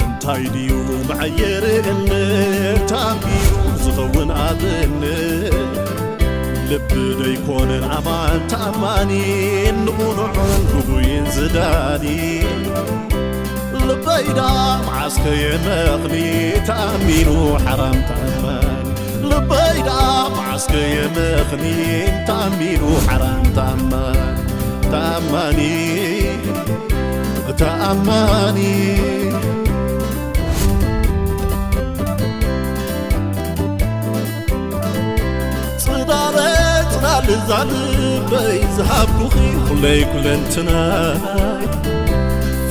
እንታይ ድዩ መዐየሪ እምነት ኣቢሉ ዝኸውን ኣብነት? ልቢ ደይኮነን ኣማን ተኣማኒ፣ ንቑኑዕን ግጉይን ዝዳኒ። ልበይ ዳ መዓስከ የመኽኒ ተኣሚኑ ሓራም ተኣማኒ። ልበይ ዳ መዓስከ የመኽኒ ተኣሚኑ ሓራም ተኣማኒ። ተኣማኒ። ተኣማኒ። ጽላለ ጽላል እዛ ልበይ ዝሃብኩኺ ኩለይ ኩለንትናይ።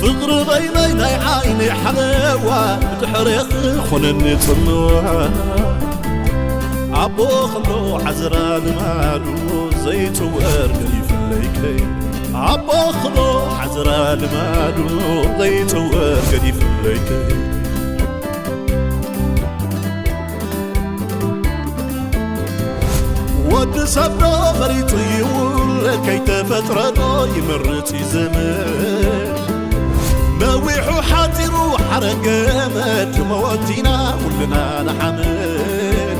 ፍቕሪ በይነይ ናይ ዓይነይ ሓለዋ ብድሕሬኺ ኾነኒ ጽልዋ። ኣቦ ኸሎ ሓዝራ ልማዱ ዘይጽወር ገዲፍለይ ከይዱ። ኣቦ ኸሎ ሓዝራ ልማዱ ዘይጽወር ገዲፍለይ ከይዱ። ወዲ ሰብ ዶ መሪጹ ይውለድ ከይተፈጥረ ዶ ይመርጽ ይዘምር? ነዊሑ ሓጺሩ ሓረግ ገመድ መወቲና ኩልና ንሓመድ።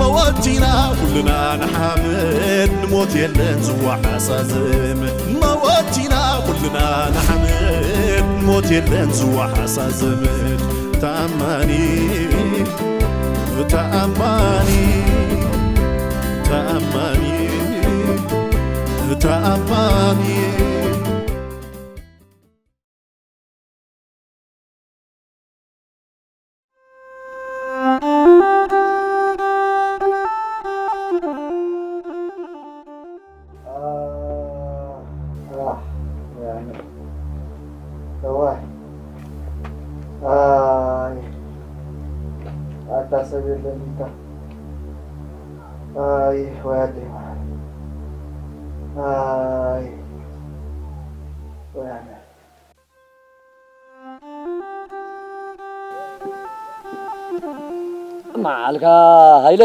መወቲና ኩልና ንሓመድ ንሞት የለን ዝወሓሳ ዘመድ። መወቲና ኩልና ንሓመድ ሞት የለን ዝወሓሳ ዘመድ። ተኣማኒ ተኣማኒ ተኣማኒ ተኣማኒ። እዋይ። ኣይ። ኣታ ሰብ የለን ኢልካ። ኣይ፣ ወይ ኣደይ መዓር። ኣይ። ወይ ኣነ። መዓልካ ሃይለ።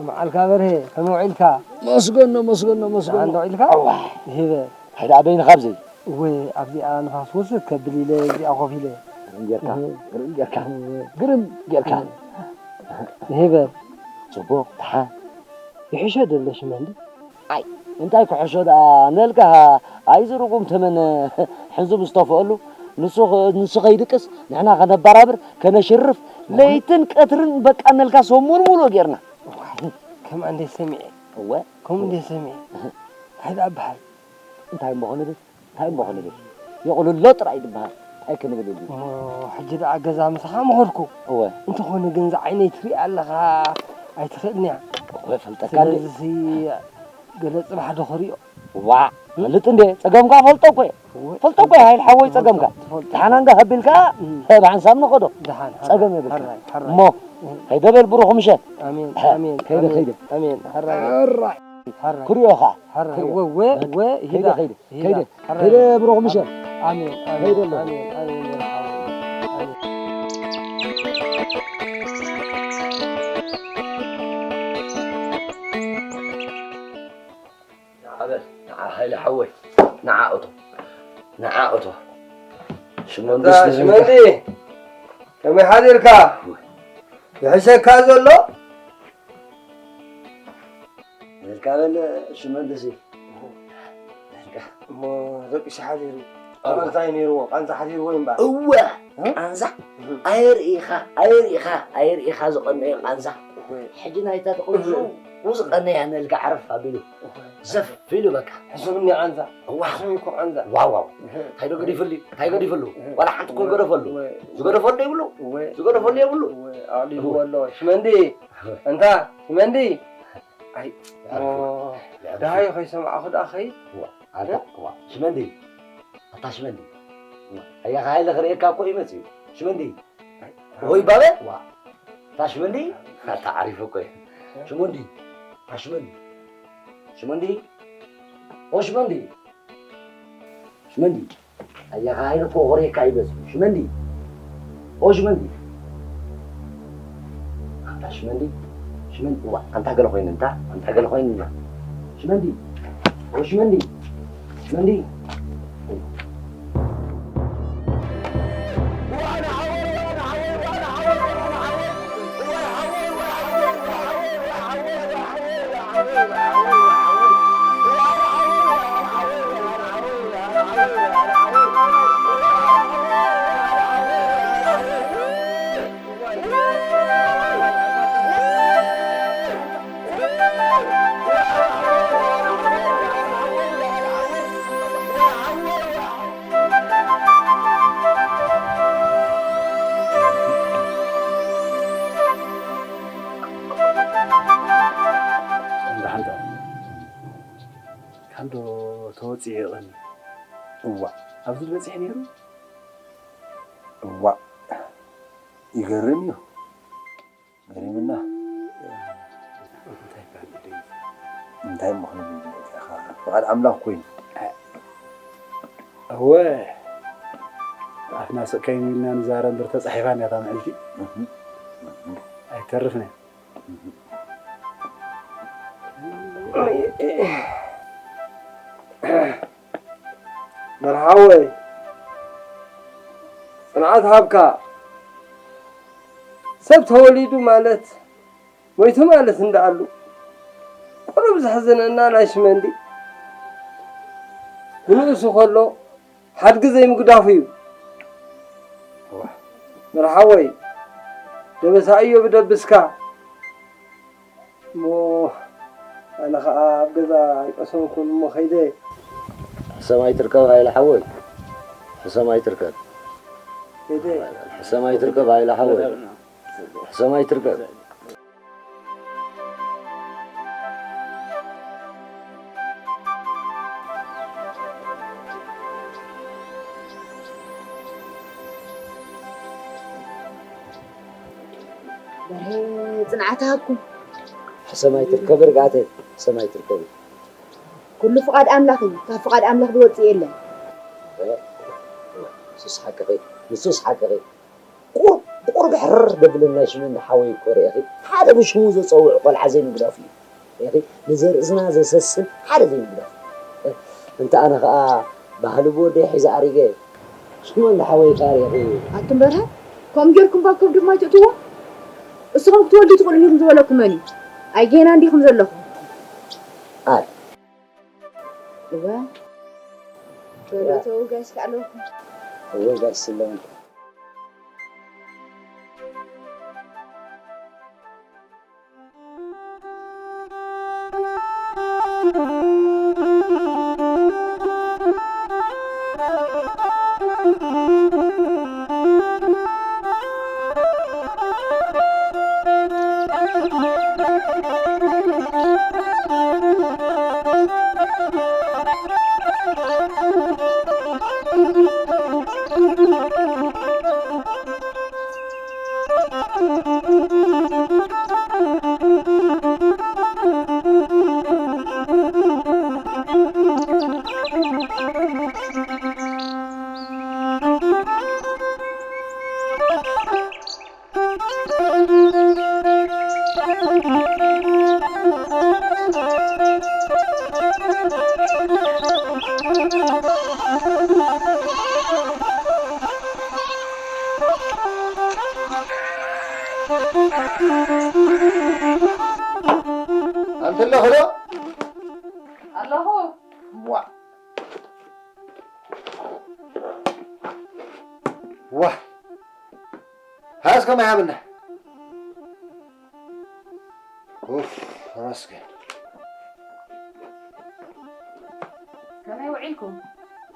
መዓልካ በርሄ፣ ከመይ ውዒልካ? መስገኖ፣ መስገኖ፣ መስገኖ። ደሓን ዶ ውዒልካ? እዋይ። ይህበ። ሃይለ ኣበይ ንኻብዘይ? እወ፣ ኣብዚኣ ንፋስ ውስክ ከብል ኢለ እዚኣ ኮፍ ኢለ። ግርም ጌርካ፣ እህ። ግርም ጌርካ፣ እህ። ግርም ጌርካ። እህ። ይህበ። ጽቡቕ፣ ደሓን። ይሕሸ ደለሽ መንዲ? ኣይ፣ እንታይ ክሕሾ ደኣ ነልካ፣ ኣይዚ ርጉም ተመን ሕንዙብ ዝተፈአሉ፣ ንሱ ኸ-፣ ንሱ ከይድቅስ፣ ንሕና ከነበራብር፣ ከነሽርፍ፣ እዋይ። ለይትን ቀትርን በቃ ነልካ ሰሙን ሙሉእ ጌርና። እዋይ፣ ከምኣ እንዴ ሰሚዐ። እወ። ከምኡ እንዴ ሰሚዐ። እንታይ ደኣ በሃል? እንታይ እሞ ክንብል? እንታይ እሞ ክንብል? የቑልሎ ጥራይ ዝበሃል። እንታይ ክንብል ኢሉ? እሞ፣ ሕጂ ደኣ ገዛ ምሳኻ ምኸድኩ። እወ። እንተኾነ ግን ዝዓይነይ ትርኢ ኣለኻ፣ ኣይትኽእልን እያ። እወ፣ ፈልጠካ እንዴ። ስለዚሲ፣ ገለ ጽባሕ ዶ ክሪኦ? ዋእ፣ ፈልጥ እንዴ፣ ጸገምካ ፈልጦ እኮ እየ። እወ። ፈልጦ እኮ እየ፣ ሃይል ሓወይ ጸገምካ። ትፈልጦ፣ ትፈልጦ። ደሓን ኣንጋ ሃቢልካ፣ እም። ብሓንሳብ ንኸዶ። ደሓን፣ ሓራይ፣ ጸገም የብልካ። ሓራይ፣ ሓራይ። እሞ፣ እም። ከይደ በል ብሩኽ ምሸት። ኣሜን፣ ሀ፣ ኣሜን፣ ከይደ፣ ኣሜን፣ ከይደ። ኣሜን፣ ሓራይ። ሓራይ። ሓራይ። ክሪኦ ኸዓ። ሓራይ። ክሪኦ። ወ፣ ወ፣ ወ፣ ከይደ፣ ሂዳ። ከይደ፣ ሂዳ። ከይደ። ሓራይ። ከይደ ብሩኽ ምሸት። ኣሜን፣ ኣሜን፣ ከይደ ኣለኹ። ኣሜን፣ ኣሜን፣ ሓራይ። ኣሜን። ንዓ በል፣ ንዓ ሃይለ ሓወይ፣ ንዓ እቶ፣ ንዓ እቶ። ሽመንዲ ኣታ ዝተዘምካ። ሽመንዲ፣ ከመይ ሓዲርካ? ይሕሸካ ዘሎ? በልካ በል ሽመንዲ ሲ። በልካ። እሞ ደቂሱ ሓዲሩ። እዋ። ቃንዛ እዩ ነይርዎ፣ ቃንዛ ሓዲርዎ እዩ እምበኣር። እወ፣ እ? ቃንዛ። እህ። ኣይርኢኻ፣ ኣይርኢኻ፣ ኣይርኢኻ ዝቐነየ ቃንዛ። እወ። ሕጂ ናይታ ተቐንዙ እህ። ዝቐነያ ነልካ ዓረፍ ኣቢሉ። እወ። ዘፍ ኢሉ በቃ። ሕሱም እኒ ቃንዛ። እዋ። ሕሱም እኮ ቃንዛ። ዋው፣ ዋው። እህ። እንታይ ዶ ገዲፍሉ? እንታይ ገዲፍሉ? እህ። ዋላ ሓንቲ እኮ እወ። ገደፈሉ። እወ። ዝገደፈሉ ይብሉ? እወ። ዝገደፈሉ የብሉ? እወ። ኣቕሊልዎ እወ። ኣሎ። ሽመንዲ፣ እህ። እንታ፣ ሽመንዲ። ኣይ፣ ያርኩ፣ ኦ። ደሃይ ከይሰማዕኹ ደኣ ኸይድ። ዋ፣ ኣታ፣ ዋ፣ ሽመንዲ። ኣታ ሽመንዲ። ዋ፣ ኣያ ኸሃይለ ክርእየካ እኮ እዩ መጺኡ። ሽመንዲ። ሆይ ባበ? ዋ። ኣታ ሽመንዲ። ኣታ ዓሪፉ እኮ እዩ። ሽመንዲ። ኣታ ሽመንዲ። ሽመንዲ። ኦ ሽመንዲ። ሽመንዲ። ኣያ ኸሃይለ እኮ ክርእየካ እዩ መጺኡ። ሽመንዲ። ኦ ሽመንዲ። ኣንታ ሽመንዲ፣ ሽመንዲ፣ እዋ፣ ኣንታ ገለ ኮይኑ፣ እንታ፣ ኣንታ ገለ ኮይኑ፣ እንታ። ሽመንዲ፣ ኦ ሽመንዲ፣ ሽመንዲ። እንዳ ሓንታ፣ ካንዶ ተወፂኤ ይቐኒ። እዋ፣ ኣብዚ ዝበፅሐ ነይሩ? እዋ፣ ይገርም እዩ። ገሪምና። እንታይ ይበሃል እዩ ደይ? እንታይ ምዃኑ ኢኻ? ፍቓድ ኣምላኽ ኮይኑ። እወ፣ ኣፍና ስቕ ከይኑ ኢልና ንዛረብ እምበር ተጻሒፋ እንድያ እታ ምዕልቲ። እህ፣ እህ። ኣይተርፍን እያ። እህ። መርሓወይ፣ ጽንዓት ሃብካ። ሰብ ተወሊዱ ማለት ሞይቱ ማለት እንዳኣሉ። ቁሩብ ዘሕዝነና ናይ ሽመንዲ ብንእሱ ከሎ ሓድጊ ዘይምግዳፉ እዩ። እዋ። መርሓወይ፣ ደበሳእዮ ብደብስካ። እሞ ኣነ ኸኣ ኣብ ገዛ ኣይቀሰንኩን እሞ ኸይደ። ሕሰም ኣይትርከብ ሃይለ ሓወይ። ሕሰም ኣይትርከብ። ኸይደ። ሕሰም ኣይትርከብ ሃይለ ሓወይ። ሕሰም ኣይትርከብ። በርሄ፣ ጽንዓት ሃብኩም። ሕሰም ኣይትርከብ ርግኣተይ፣ ሕሰም ኣይትርከቢ። ኩሉ ፍቓድ ኣምላኽ እዩ፣ ካብ ፍቓድ ኣምላኽ ዝወጽእ የለን። ንሱስ ሓቅኺ፣ ንሱስ ሓቅኺ። ቁር-፣ ብቁሩብ ሕርር ዘብለና ሽመን ሓወይ እኮ ርኢኺ፣ ሓደ ብሽሙ ዘጸውዕ ቆልዓ ዘይምግዳፉ እዩ። ርኢኺ፣ ንዘርእስና ዘሰስን ሓደ ዘይምግዳፉ። እንተ ኣነ ኸኣ ባህሊ ብወደይ ሒዘ ኣሪገ። ሽመን ሓወይ ከኣ ርኢኺ። ኣቱም በርሀ፣ ከምኡ ጌርኩም ባብ ከብድኹም ኣይትእትዎ። እስኹም ክትወልዱ ትኽእሉ ኢኹም ዝበለኩም መን እዩ? ኣይ ጌና እንዲኹም ዘለኹም። ኣይ። እወ። በሉ እተዉ ጋሽ ከኣለኩም። እወ ጋሽ ስለም። ኣንተ ኣለኹ ዶ? ኣለኹ። ዋ። ዋ። ሃስ ከመይ ሃብና? ኡፍ፣ ተመስገን። ከመይ ውዒልኩም?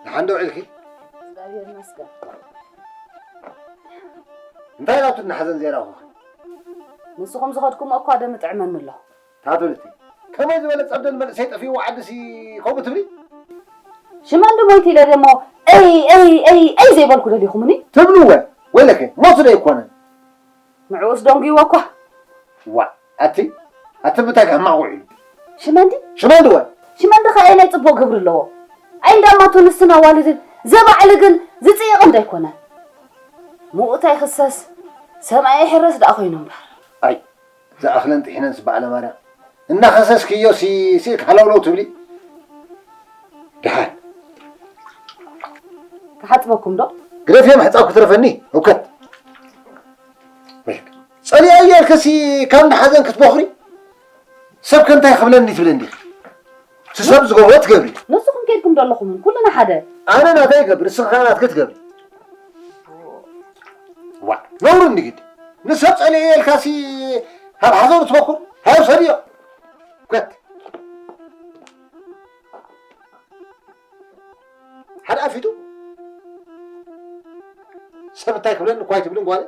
ደሓን ዶ ውዒልኪ? እግዚኣብሔር ይመስገን። እንታይ ናቱ እናሓዘን ዘይረኣኹኺ? ንስኹም ዝኸድኩሞ እኳ ደም ይጥዕመኒ ኣሎ። ታቱ ልቲ፣ ከመይ ዝበለ ጸብደን መንእሰይ ጠፊእዎ ዓድሲ ከምኡ ትብሊ? ሽመንዲ ሞይቱ ኢለ ደሞ እይ እይ እይ እይ ዘይበልኩ ደሊኹምኒ? ትብልወ ወይለከ ሞቱ ዶ ኣይኮነን? ንዕኡስ ደንጉይዎ እኳ። ዋ ኣቲ ኣቲ ብታይ ሕማቕ ውዒሉ? ሽመንዲ? ሽመንዲ ወ? ሽመንዲ ከኣ ናይ ጽቡቕ ግብሪ ኣለዎ። ኣይ እንዳማቱ ንስን ኣዋልድን ዘባዕልግን ዝጽይቕ እንዶ ኣይኮነን? ምኡት ኣይኽሰስ ሰማይ ኣይሕረስ ደኣ ኮይኑ እምበር። ኣይ ዝኣኽለን ጥሒነንስ በዓለ ማርያም እናኸሰስክዮ ሲ ስእክ ሃለውለው ትብሊ። ደሓን ክሓጽበኩም ዶ? ግደፍዮ ምሕጻብ ክትረፈኒ ህውከት። ጸሊኣዮ ኢልከሲ ካብ እንዳ ሓዘን ክትቦኽሪ ሰብ ከ እንታይ ክብለኒ ትብሊ እንዲኺ? እቲ ሰብ ዝገብሮ ትገብሪ። ንስኹም ከይድኩም ዶ ኣለኹም ኩልና ሓደ? ኣነ ናተይ ይገብር እስኻ ናትኪ ትገብሪ። ዋ ነውሪ እንዲ ግዲ ንሰብ ጸሊኤ ኢልካሲ ካብ ሓዘኑ ትበኩር ሃብ ሰድዮ ገት ሓደ ኣፊቱ ሰብ እንታይ ክብለኒ እኳ ኣይትብልን ጓለ።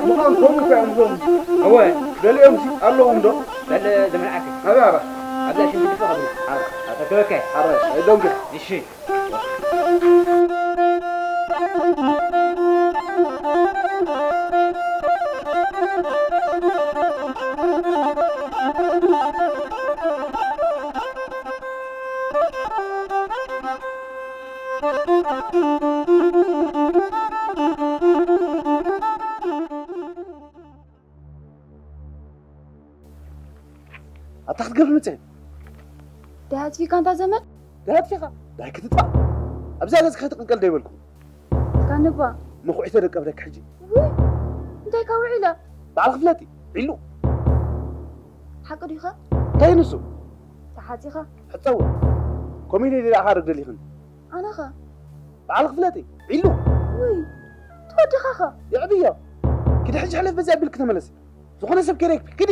ምዃን ከምኡ እኮ እዮም እዞም። እወ። ገሊኦም ሲ-፣ ኣለዎም ዶ? በል ዘመድ ዓርከይ። ኣበይ ኣባ? ኣብዛ ሽንቲ ድፎ ከብሉ። ኣባ፣ ኣታ ተወካይ። ሓራሽ፣ ኣይደንግጽ። እሺ። ኣታ ክትገብር መጽእ? ደሃት ፊካ እንታ ዘመድ? ደሃት ፊካ? ዳይ ክትጥፋእ። ኣብዛ ገጽ ክትቅልቀል ደይበልኩ። ካንባ። ምኹዒ ተደቀብለካ ሕጂ። ውይ፣ እንታይ ካብ ውዒለ? በዓል ክፍለጢ፣ ዒሉ። ሓቂ ዲኻ? እንታይ ንሱ? ተሓጺኻ? ሕጸው። ኮሚቴ ደኣ ካርግ ደሊኽን? ኣነኸ? በዓል ክፍለጢ፣ ዒሉ። ውይ፣ ትወድኻኸ? የዕብዮ። ኪዲ ሕጂ ሕለፍ በዚኣ ቢልክ ተመለሲ። ዝኾነ ሰብ ከይረይክ፣ ኪዲ።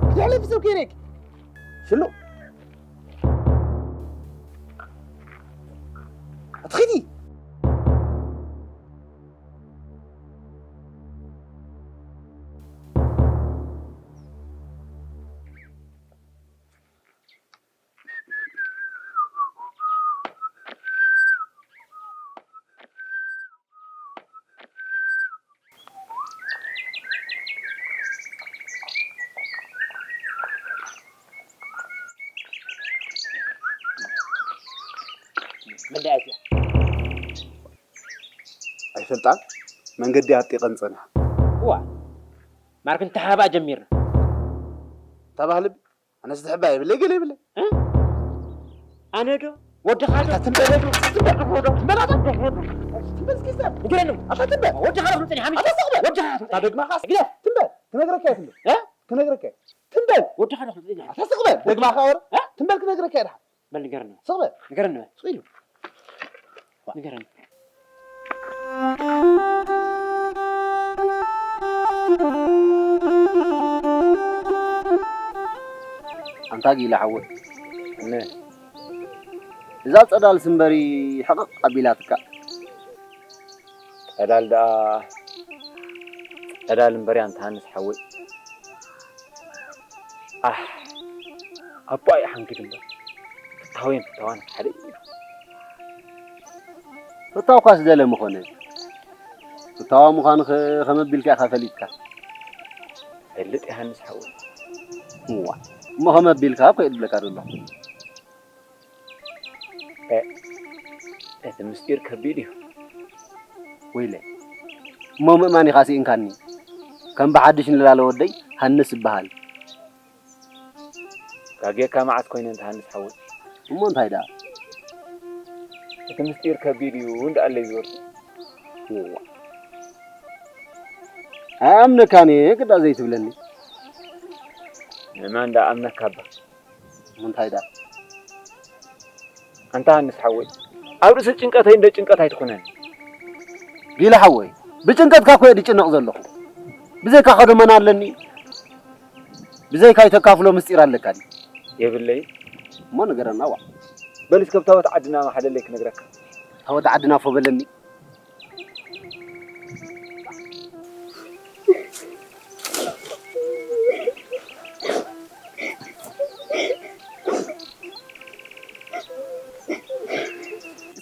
ኪዲ ሕለፍ ሰብ ከይረይክ። ሽሉ። ኣትኺዲ። መዳእትያ። ኣይፈልጣን መንገዲ ኣጢቐን ጸኒሓ። እዋ ማርክ እንተሃባ ጀሚርና። ተባህልቢ ኣነስ ዝሕባ የብለይ ገለ የብለይ። እ? ኣነ ዶ ወድኻ ዶ? ኣታ ትም በል ዶ? ትም በል ዶ? ትም በል ኣታ? ትም በል እስኪ ሰብ። ንገረኒ። ኣታ ትም በል። ወድኻ ዶ ትምጽኒ ሓሚሽ? ኣታ ስቕ በል። ወድኻ ዶ ትምጽኒ? ኣታ ደግማኻ ግደፍ። ትም በል። ክነግረካ እየ ትም በል። እ? ክነግረካ እየ። ትም በል። ወድኻ ዶ ትምጽኒ? ኣታ ስቕ በል። ደግማኻ ወረ። እ? ትም በል ክነግረካ እየ ድሓን። በል ንገረኒ። ስቕ በል። ንገረኒ በል። ስቕ ኢሉ። ንገረኒ። ኣንታ ጊላ ሓወይ፣ እነ እዛ ጸዳል ስምበሪ ሕቕቕ ኣቢላትካ። ጸዳል ደኣ ጸዳል እምበሪ ኣንታ ሃንስ ሓወይ። ኣሕ፣ ኣቦኣ እዩ ሓንኪድ እምበር፣ ፍታወይን ፍታዋን ሓደ እዩ። ፍታውካስ ገለ ምኾነ፣ ፍታዋ ምዃኑ ከ-፣ ከመ ቢልካ ኢኻ ፈሊጥካ? ፈልጥ ዮሃንስ ሓወይ። እዋ፣ እሞ ከመ ቢልካ እኮ እየ ዝብለካ ዘለኹ። እ-፣ እቲ ምስጢር ከቢድ እዩ። ወይለ፣ እሞ ምእማን ኢኻ ስኢንካኒ። ከም ብሓድሽ ንላለ ወደይ ሃንስ እበሃል። ጋጌካ መዓት ኮይነ እንተ ሃንስ ሓወይ። እሞ እንታይ ደኣ? እቲ ምስጢር ከቢድ እዩ እንዳኣለይ ዝበልኩ። እዋ። ኣምነካን እየ ግዳ ዘይትብለኒ። ንመን ደኣ ኣምነካ እባ? ምንታይ ደኣ? ኣንታ ሃንስ ሓወይ፣ ኣብ ርእሲ ጭንቀተይ እንደ ጭንቀት ኣይትኹነኒ። ቢላ ሓወይ፣ ብጭንቀትካ እኮ እየ ዝጭነቕ ዘለኹ። ብዘይካኻ ዶ መን ኣለኒ? ብዘይካይ ተካፍሎ ምስጢር ኣለካ ድዩ? የብለይን። እሞ ንገረና ዋእ። በል እስከ ብታ ወዲ ዓድና መሓለለይ ክነግረካ። እታ ወዲ ዓድና እፎ በለኒ።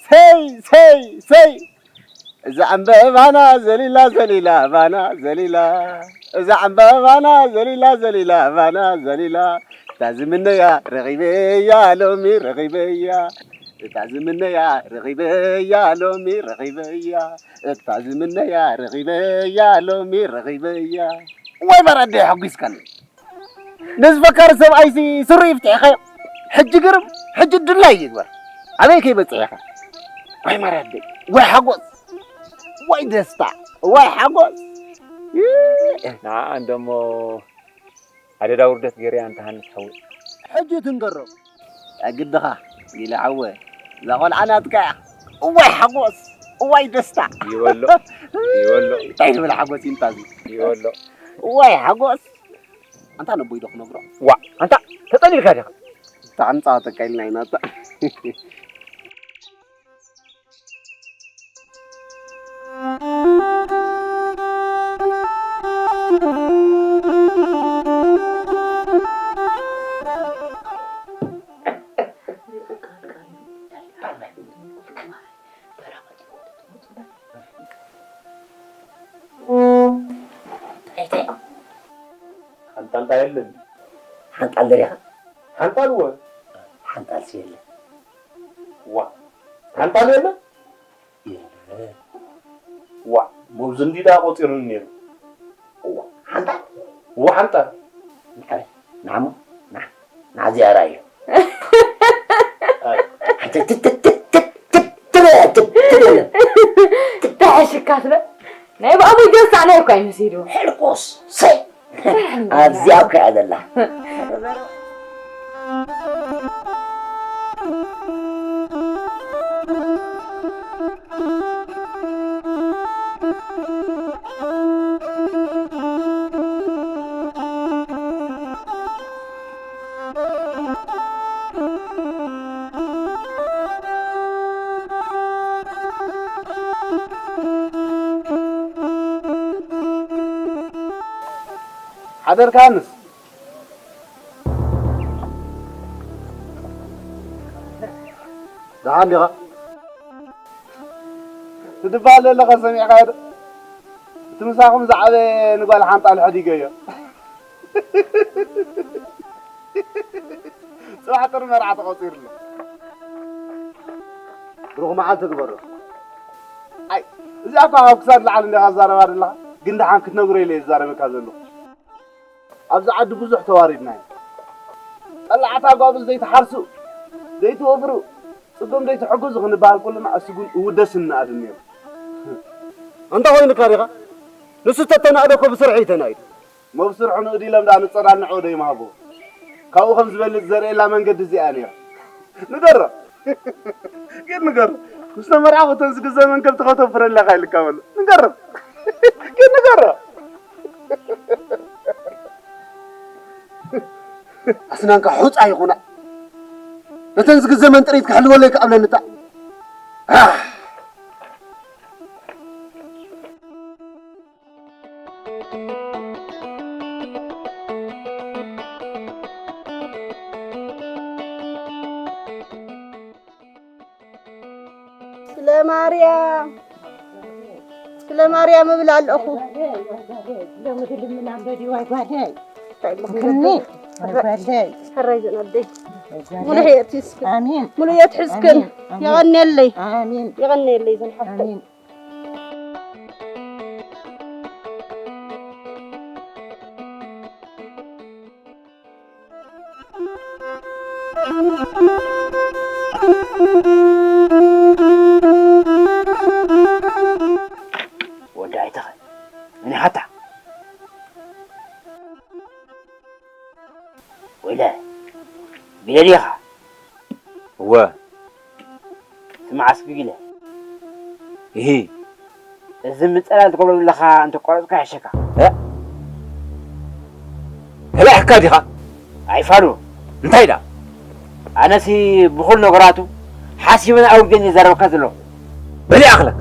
ሰይ ሰይ ሰይ! እዛ ዕምበባና ዘሊላ ዘሊላ ባና ዘሊላ፣ እዛ ዕምበባና ዘሊላ ዘሊላ ባና ዘሊላ፣ እታ ዝምነያ ረኺበያ ሎሚ ረኺበያ፣ እታ ዝምነያ ረኺበያ ሎሚ ረኺበያ፣ እታ ዝምነያ ረኺበያ ሎሚ ረኺበያ። ወይ በረደ ሓጒስካኒ። ነዚ ፈካሪ ሰብኣይሲ ስሩ ይፍትሕኻዮ። ሕጂ ግርም፣ ሕጂ ድላይ ይግበር። ኣበይ ከይበጽሕ ኢኻ? ወይ መረዲ፣ ወይ ሓጎስ፣ ወይ ደስታ፣ ወይ ሓጎስ። ይእ። ንዓኣ እንደሞ ኣደዳ ውርደት ገይረያ እንተ ሃንስ ሓወይ። ሕጂ ትንገሮ። ኣግድኻ፣ ጊለ ሓወ፣ እዛ ቆልዓ ናትካ እያ። እዋይ ሓጎስ፣ እዋይ ደስታ። ይበሎ፣ ይበሎ። እንታይ ዝብል ሓጎስ እዩ እንታ እዚ? ይበሎ። እዋይ ሓጎስ። ኣንታ ነቦይ ዶ ክነግሮ? ዋ፣ ኣንታ ተጸሊልካ ዲኻ? ብጣዕሚ ጻወተካ ኢልና ኢና እታ። ሓንጣል ዳ የለን? ሓንጣል ደሪኻ? ሓንጣል ወ? ሓንጣል ሲ የለን። ዋ፣ ሓንጣል የለን? የለን። ዋ፣ ሞብዚ እንዲ ደኣ ቆጺሩኒ ነይሩ። ዋ፣ ሓንጣል? ዋ፣ ሓንጣል። ንዓበይ፣ ንዓሞ፣ ንዓ፣ ንዓ ዚያራ እዩ። ኣይ። ሓንተ ትት፣ ትት፣ ትት፣ ትት፣ ትት፣ ትት፣ ትት፣ ትት። ተሐሽካ ስለ ናይ ብኣቦይ ገሳዕ ናይ እኳ ይመሲሉ። ሕልኮስ፣ ሰይ። ኣብዚኣ እኮ እያ ዘላ። ሓደርካንስ? ደሓን ዲኻ? ትድባለ ኣለኻ ሰሚዕካዮ ዶ? እቲ ምሳኹም ዝዓበየ ንጓል ሓንጣል ሕዲገዮ። ጽባሕ ጥሪ መርዓ ተቖጺሩ ኣሎ። ብሩኽ መዓልቲ ግበሮ። ኣይ፣ እዚኣ እኳ ካብ ክሳድ ላዕሊ እንዲኻ ትዛረባ ዘለኻ፣ ግን ደሓን ክትነግሮ ኢለ እየ ዝዛረበካ ዘለኹ። ኣብዚ ዓዲ ብዙሕ ተዋሪድና ኢና። ጠላዕቲ ኣጓብል ዘይትሓርሱ፣ ዘይትወፍሩ፣ ጽገም ዘይትሕግዙ ክንበሃል ከለና፣ እሱ ግን እውደስ እንኣድን ነይሩ። ኣንታ ኮይኑካ ዲኻ? ንሱ ተተናእዶ እኮ ብስርሑ እዩ ተናኢዱ። እሞ ብስርሑ ንእድ ኢሎም ደኣ ንጸናንዖ ዶ ይምሃቦ? ካብኡ ከም ዝበልጽ ዘርእየላ መንገዲ እዚኣ ነይራ። ንገሮ። ግን ንገሮ። ምስ ተመርዓኹ እተን ዝግዘ መንከብቲ ከተፍረለካ ኢልካ በሎ። ንገሮ። ግን ንገሮ። ኣስናንካ ሑጻ ይኹና። ነተን ዝግዘመን ጥሪት ክሕልወለይ ክኣብለኒ እታ። ኣህ! ስለ ማርያም፣ ስለ ማርያም እብል ኣለኹ። ሎሚ ድልምና እምበዲ ዋይ ጓደይ። እንታይ እሞ ክንኒ፣ ክነግር? ዋይ ጓደይ። ሕራይ ዘን ኣደይ። ዋይ ጓደይ። ሙሉእ የትሕዝክን። ኣሜን። ሙሉእ የትሕዝክን። ኣሜን፣ ኣሜን። የቐንየለይ። ኣሜን። የቐንየለይ ዘን ሓፍተይ። ኣሜን። ወዲ ኣይተኸ፣ ምን ይሓታ? ኢለ፣ ጊለ ዲኻ? እወ። ስማዕ እስኪ ጊለ። እሂ። እዚ ምጸላል ትገብሮ ዘለኻ እንተቋረጽካ ይሕሸካ። እ? ተላኢኽካ ዲኻ? ኣይፋሉ። እንታይ ደኣ? ኣነሲ ብኹሉ ነገራቱ ሓሲበን ኣውርደን ይዛረበካ ዘለኹ። በል ይኣኽለካ።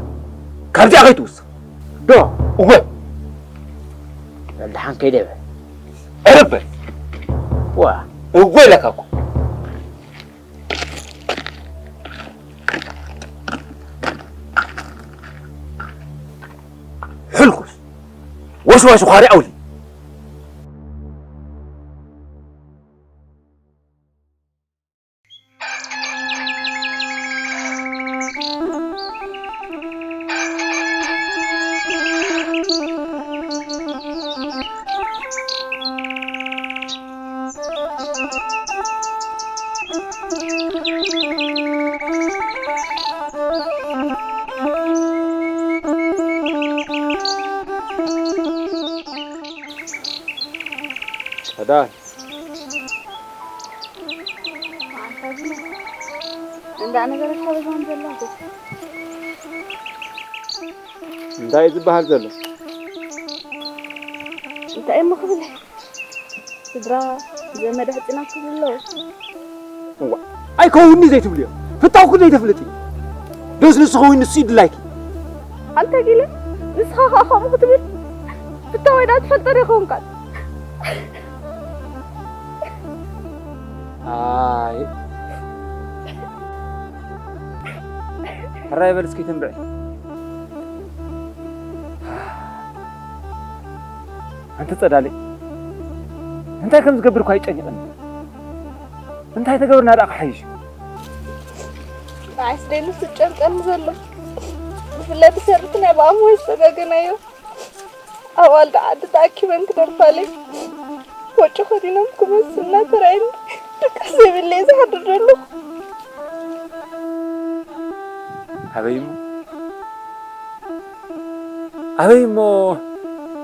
ካብዚኣ ከይትውስኽ። ዶ? እወ። ደሓን ከይደ በል። ዕርብ በል። ዋ። እወ ኢለካ እኮ። ሕልኩስ። ወሽዋሽ ዃሪ ኣውሊ። ጸዳል። እንዳ ነገረካ በዛም ዘሎ። እንታይ እዩ ዝበሃል ዘሎ? እንታይ እሞ ክብል? ስድራ ዘመድ ሕጽና ክብሉ ኣለዉ። እዋ፣ ኣይከውንኒ ዘይትብልዮ። ፍታውኩ ዘይተፍልጢ። ዶስ ንሱ ከውን ንሱ ይድላይኪ። ኣንተ ጊለ፣ ንስኻ ኸኣ ከምኡ ክትብል? ፍታወይ ደኣ ትፈልጦ ዶ ይኸውን ቃል? ኣይ። ሕራይ በል እስኪ ትንብዒ። ኣንቲ ጸዳለይ፣ እንታይ ከም ዝገብር እኳ ይጨንቐኒ። እንታይ ተገብርና ደኣ ክሓይሽ? ንዓይስ ደይ ንሱ ጨንቀኒ ዘሎ። ብፍላይ ብሰሪት ናይ ብኣምሆ ዝተጋገናዮ። ኣዋልድ ዓዲ ተኣኪበን ክደርፋለይ። ወጮ ከዲኖም ክመስልና ተራእየኒ። ድቃስ ዘይብለይ ዝሓድር ዘለኹ። ኣበይ እሞ? ኣበይ እሞ?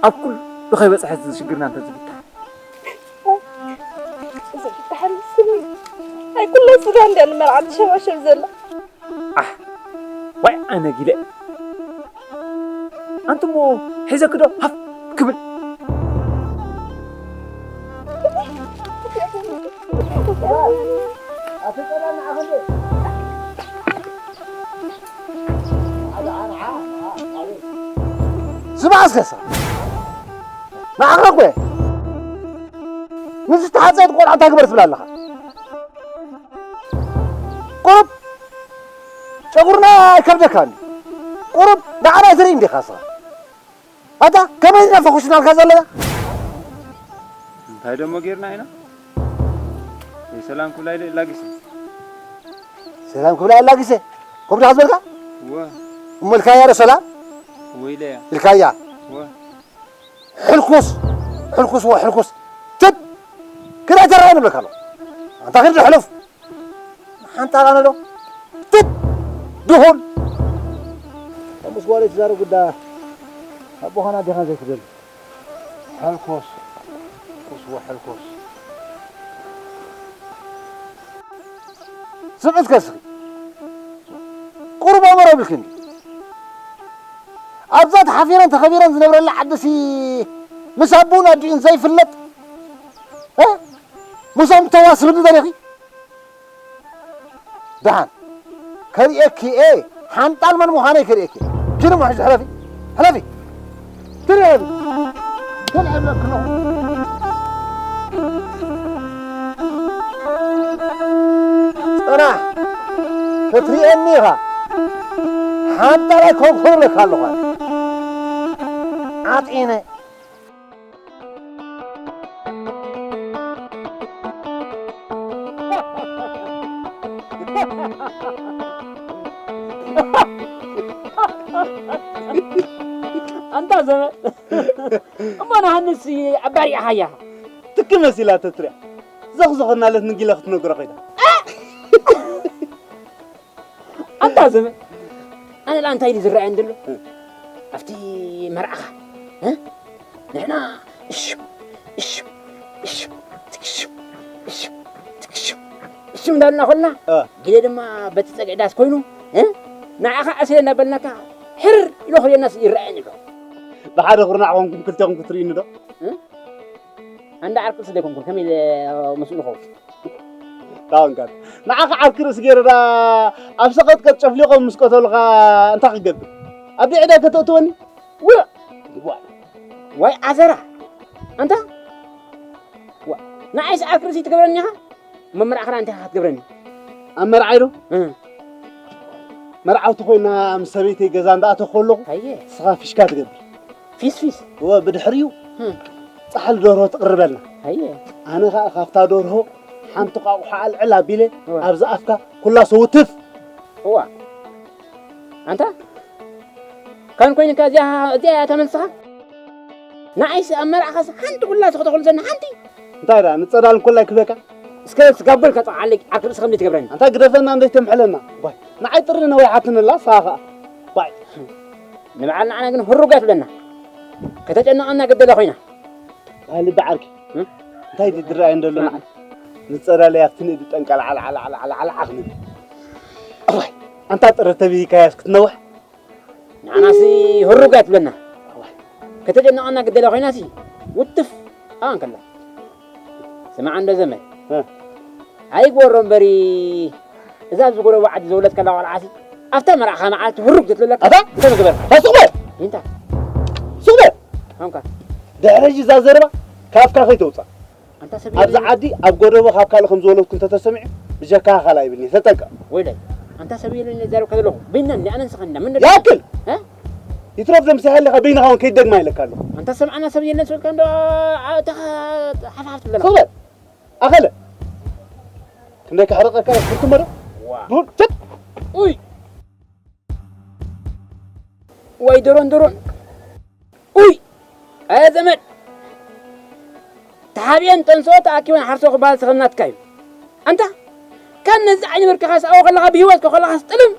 ኣብ ኩሉ ከይበጽሐት እዚ ሽግርና እንተዝፍታሕ? እዚ ፍታሕ ምስል። ኣይ ኩላ ስጋ እንድያ ንመርዓ ትሸባሸብ ዘላ። ኣሕ፣ ዋይ ኣነ ጊለ። ኣንቱሞ ሒዘኪ ዶ ሃፍ ክብል? ስማዕ እስከ፣ ንዓኻ እኮ እየ። ንዝተሓፀየት ቆልዓ እንታይ ግበር ትብል ኣለኻ? ቁሩብ ጨጉርና ኣይከብደካን። ቁሩብ ንዓና ኣይትርኢ እንዲኻ እስኻ? ኣታ ከመይ ኢና ፈኹስናልካ ዘለና? እንታይ ደሞ ጌርና ኢና? ወይ ሰላም ክብላ ኢለ ላጊሰ። ሰላም ክብላ ኢለ ላጊሰ? ከምኡ ዲኻ ዝበልካ? እወ። እሞ ኢልካያ ዶ ሰላም? እወ ኢለያ። ኢልካያ? እወ። ሕልኩስ፣ ሕልኩስ፣ ወ-፣ ሕልኩስ። ትት! ግዳ ኣይተረኣየን እብለካ ኣለኹ። ኣንታ ኺድ ሕሉፍ። ሓንጣ ቃነ ዶ? ትት! ድኹል! ከምኡስ ጓለይ ትዛረብ ጉዳ ኣቦኻና ኣዴኻን ዘይትደሊ። ሕልኩስ፣ ሕልኩስ፣ ወ-፣ ሕልኩስ። ስምዒት ከስኺ። ቁሩብ ኣእምሮ የብልክን። ኣብዛ ተሓፊረን ተኸቢረን ዝነብረላ ዓድሲ ምስ ኣቦኡን ኣዲኡን ዘይፍለጥ፣ እ? ምስኦም ተዋስብኒ ደሊኺ? ደሓን ከርእየኪ እየ፣ ሓንጣል መን ምዃነይ ከርእየኪ እየ። ኪድ እሞ ሕጂ ሕለፊ፣ ሕለፊ። ትርኤ ትርኤ ኣለኩ። ጽናሕ፣ ክትርእየኒ ኢኻ። ሓንጣል ኣይኮንኩን እብለካ ኣለኹ። ዓጢነ። ኣንታ ዘመ-፣ እሞ ንሃንስ ዓባይ ርኢኻያ? ትኪ መሲላ ተትሪኣ። ዘኽዘኽናለት ንጊለ ክትነግሮ ኸይዳ። ኣንታ ዘመ-፣ ኣነ ደኣ እንታይ ድዩ ዝረኣየኒ ዘሎ? እ። ኣብቲ መርዓኻ፣ እ? ንሕና እሽም፣ እሽም፣ እሽም፣ እሽም፣ እሽም፣ እንዳልና ኾልና እ። ግዜ ድማ በቲ ጸግዒ ዳስ ኮይኑ እ? ንዓኻ ኣስለ እናበልናካ ሕር ኢሎ ክርእየናስ ይረኣየኒ ኣሎ። ብሓደ ኩርናዕ ኮንኩም ክልቴኹም ክትርእዩኒ ዶ? እ? ኣንዳ ዓርኩ ስለ ኮንኩም ከመይ ኢለ ምስኡ ንኸውን? ታወንካት ንዓኻ ዓርኪ ርእሲ ገይረ ዳ ኣብ ሰቐጥቀጥ ጨፍሊቖም ምስ ቀተሉኻ እንታይ ክገብር? ኣብ ዕዳ ከተእትወኒ? ውዕ! ዋይ! ዋይ ኣዘራ! ኣንታ? ዋ! ንዓይስ ዓርኪ ርእሲ ትገብረኒ ኢኻ? መመርዓኽና እንታይ ኢኻ ክትገብረኒ? ኣብ መርዓይ ዶ? እ። መርዓውቲ ኮይና ምስ ሰበይተይ ገዛ እንዳኣተኹ ከለኹ ኣየ። ንስኻ ፊሽካ ትገብር። ፊስ ፊስ? እወ፣ ብድሕሪኡ እ። ጻሕሊ ደርሆ ትቕርበልና። ኣየ። ኣነ ኸኣ ካብታ ደርሆ ሓንቲ ቋቑሖ ኣልዕል ኣቢለ እወ። ኣብዚ ኣፍካ ኩላ ሰውትፍ። እዋ። ኣንታ? ካን ኮይንካ እዚኣ፣ እዚኣ እያ ተመልስኻ? ንዓይስ ኣብ መርዓኻስ ሓንቲ ኩላ ተኽተኽሉ ዘና ሓንቲ? እንታይ ደኣ፣ ንጸዳል እንኮላይ ክበካ? እስከ ስጋብ በልካ ጸዓለይ፣ ዓርኪ ርእሲ ከምዚ ትገብረኒ። ኣንታ ግደፈና፣ እንዶ ይተምሕለና። ባይ። ንዓይ ጥሪ ነዊሓትንላ፣ ንስኻ ኸኣ። ባይ። ንበዓል ንዓና ግን ህሩግ ኣይትብለና። ከተጨንቐና ግደላ ኮይና። ባይ ልቢ ዓርኪ። እም? እንታይ ድድረኣይ እንደሎ ንዓይ? ንጸዳለይ ኣብቲ ንእዲ ጠንቀል ዓል፣ ዓል፣ ዓል፣ ዓል፣ ዓል፣ ዓል ክንብል። እዋይ፣ ኣንታ ጥሪ ተብሂካያስ ክትነውሕ? ንዓናሲ ህሩግ ኣይትብለና። እዋይ፣ ከተጨንቐና ግደላ ኮይናሲ ውትፍ ኣንከላ። ስማዕ እንዶ ዘመድ። እ። ኣይግበሮ እምበሪ፣ እዛ ኣብዚ ጎረባ ዓዲ ዝወለድከላ ቆልዓሲ፣ ኣብታ መርዓኻ መዓልቲ ህሩግ ዘትብለካ ኣታ? እንታይ ምግበር? ኣታ ስቕ በል! እንታይ? ስቕ በል! ኣንካ? ድሕሪ ሕጂ እዛ ዘረባ ካብካ ከይተውፅኣ። ኣንታ ሰብ ኣብዚ የለን። ዓዲ ኣብ ጎደቦ ካብ ካልእ ከም ዝወለድኩ እንተተሰሚዑ፣ ብጀካኻ ካልእ ኣይብልኒ። ተጠንቀቕ። ወይለይ፣ ኣንታ ሰብ የለን እየ ዝዛረብካ ዘለኹ። በይንና እንዲ ኣነ ንስኻ እንዳ መን ነበር? ይኣክል! እ? ይትረፍ ደምሲ ሃሊኻ በይንኻ እውን ከይትደግማ ኢለካ ኣለኹ። ኣንታ ሰምዓና ሰብ የለን ስበልካ እንዶ፣ ኣ-፣ እታ ሓፍሓፍ ትብለና። ስቕ በል! ኣኸለ! ክንደይ ከሕርቐካ እየ፣ ትርክሞ ዶ? ዋ። ዱር፣ ትት! ኡይ! ወይ ድሮን ድሮን! ኡይ! ኣየ ዘመድ! ተሓቢአን ጠንስኦ ተኣኪበን ሓርሶ ክበሃል ሰኸም ናትካ እዩ። ኣንታ! ካብ ነዚ ዓይኒ ብርክኻ ሰኣዎ ከለኻ ብህይወት ከለኻስ ጥልም!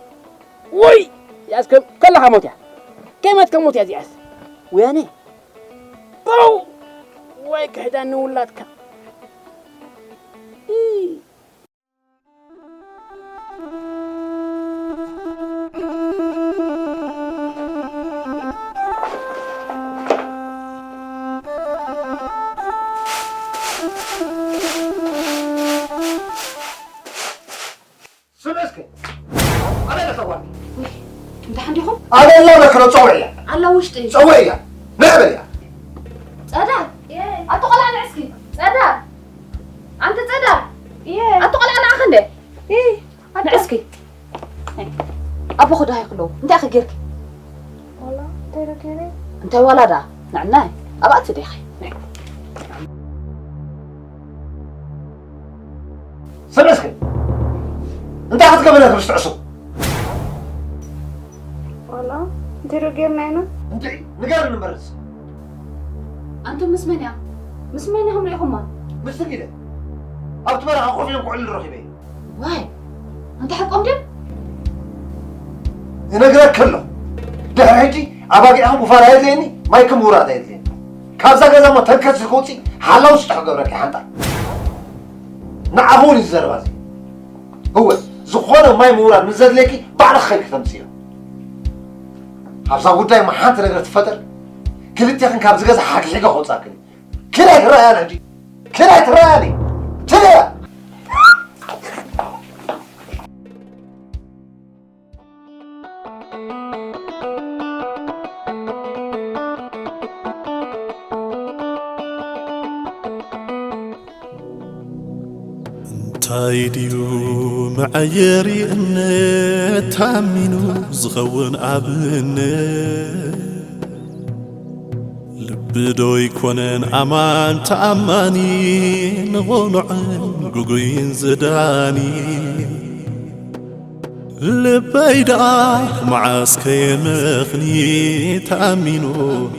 ውይ! እዚኣስ ከም ከለኻ ሞት እያ። ከይሞትካ ሞት እያ እዚኣስ። ወያነ! ፖው! ወይ ክሕዳኒ ውላድካ። ኢ! ስምዒ እስከ። ኣበይ ኣለዋ? ውይ፣ እንታይ ሓንዲኹም? ኣበይ ኣላ በክሮ ጸውዕያ። ኣላ ውሽጢ። ጸውዕያ። ንዕበያ። ጸዳ። ኣቶ ቆልዓ ንዕስኪ። ጸዳ። ኣንቲ ጸዳ። ኣቶ ቆልዓ ንዓኺ እንደ። ንዕስኪ። ኣቦኹ ደሃይ ክለዉ። እንታይ ኢኺ ጌርኪ? ዋላ፣ እንታይ ዶ ገይረ? እንታይ ዋላ ደኣ? ንዕናይ። ኣብኣ ትደኺ። ስምዒ እስከ። እንታይ ክትገብር ኢኺ ምስ ትዕሱ? ዋላ፣ እንታይ ዶ ጌርና ኢና? እንታይ? ንገርኒ እምበርስ። ኣንቱም ምስ መን እያ? ምስ መን ኢኹም ርኢኹማ? ምስ ስጊደ። ኣብቲ በረኻ ኮፍ ኢሎም ክዕልሉ ረኺበዮ። ዋይ፣ ኣንታ ሓቆም ድዮም? እነግረኪ ኣለኹ። ድሕሪ ሕጂ ኣባጊዕኩም ውፋር ኣየድልየኒ፣ ማይኩም ምውራድ ኣየድልየኒ። ካብዛ ገዛ እሞ ተንከስ ኢልኪ ውፂ፣ ሓላው ስጥሕ ገብረኪ ሓንጣል። ንዓኹ እውን እዩ ዝዘረባ እዚ። እወ፣ ዝኾነ ማይ ምውራድ ምስ ዘድልየኪ ባዕልኺ ኸይድኪ ተምፅእዮ። ኣብዛ ጉዳይ እሞ ሓንቲ ነገር ትፈጠር፣ ክልቴኽን ካብዚ ገዛ ሓግሒገ ከውፃክን እዩ። ክዳይ ትረኣያ ሕጂ። ክዳይ ትረኣያ። ትረኣያ። እንታይ ድዩ መዐየሪ እምነት ታሚኑ ዝኸውን ኣብነት? ልቢ ዶ ይኮነን ኣማን ተኣማኒ፣ ንቑኑዕን ጉጉይን ዝዳኒ? ልበይ ደኣ መዓስ ከየመኽኒ፣ ተኣሚኑ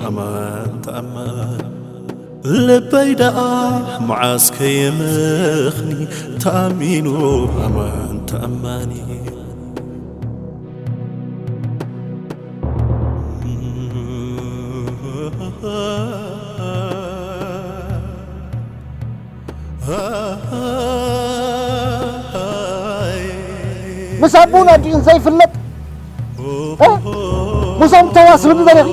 ኣማን ተኣማኒ። ልበይ ደኣ መዓስ ከየመኽኒ፣ ተኣሚኑ ኣማን ተኣማኒ። ምስ ኣቦን ኣዲኡን ዘይፍለጥ፣ እ? ምስኦም ተዋስብሉ ዘሪኺ?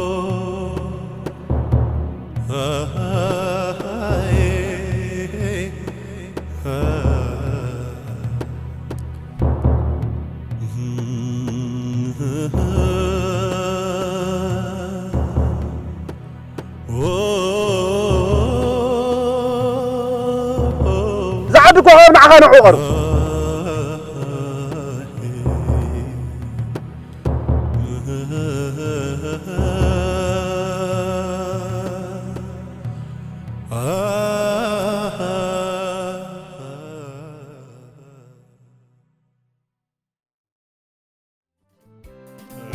ዝዓዲ እኮ ካብ ንዓኻ ንዕኡ ቀርብ።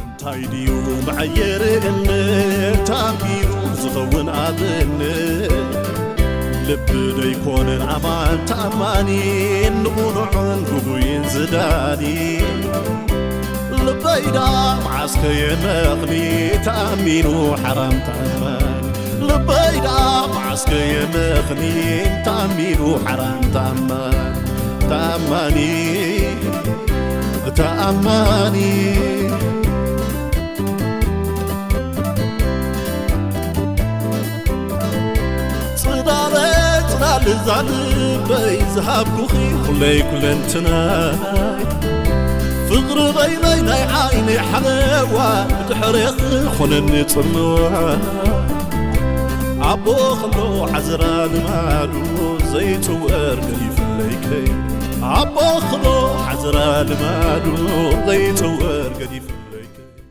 እንታይ ድዩ መዐየሪ እምነት ኣቢሉ ዝኸውን ኣብነት? ልቢ ደይኮነን ኣማን ተኣማኒ፣ ንቑኑዕን ጉጉይን ዝዳኒ። ልበይ ዳ መዓስከ የመኽኒ ተኣሚኑ ሓራም ተኣማኒ። ልበይ ዳ መዓስከ የመኽኒ ተኣሚኑ ሓራም ተኣማኒ። ተኣማኒ። ተኣማኒ። ጽላለ ጽላል እዛ ልበይ ዝሃብኩኺ ኩለይ ኩለንትናይ። ፍቕሪ በይነይ ናይ ዓይነይ ሓለዋ ብድሕሬኺ ኾነኒ ጽምዋ። ኣቦ ኸሎ ዓዝራ ልማዱ ዘይጽወር ገዲፍለይከይ። ኣቦ ኸሎ ዓዝራ ልማዱ ዘይጽወር ገዲፍለይከይ።